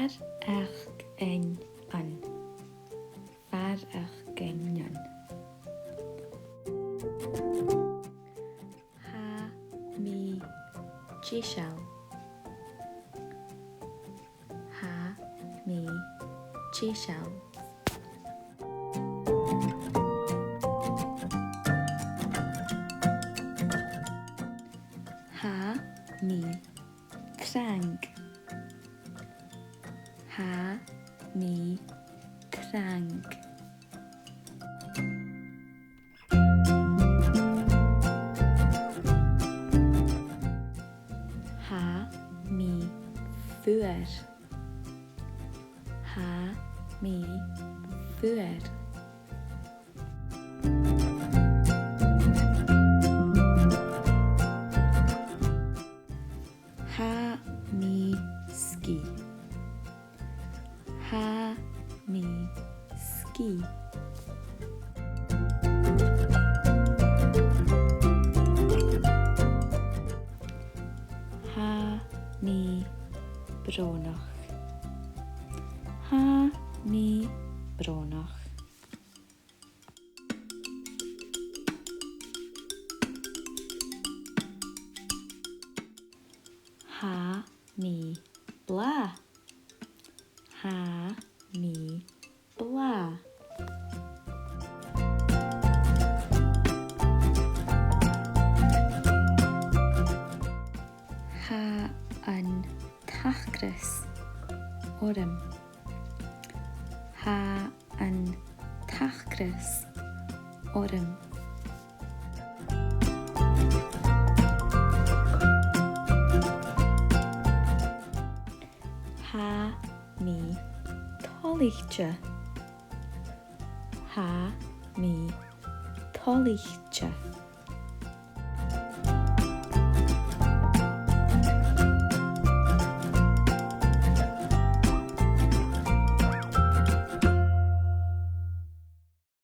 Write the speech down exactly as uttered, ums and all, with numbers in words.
Faireachdainnean. Faireachdainnean. Tha mi deiseil. Tha mi deiseil. Tha mi trang. Tha mi trang. Tha mi fuar. Tha mi fuar. Tha mi sgìth. Tha mi sgìth. Tha mi brònach. Tha mi brònach. Tha mi blàth. Tha mi blàth. Tha an t-acras orm. Tha an t-acras orm. Tha mi toilichte. Tha mi toilichte.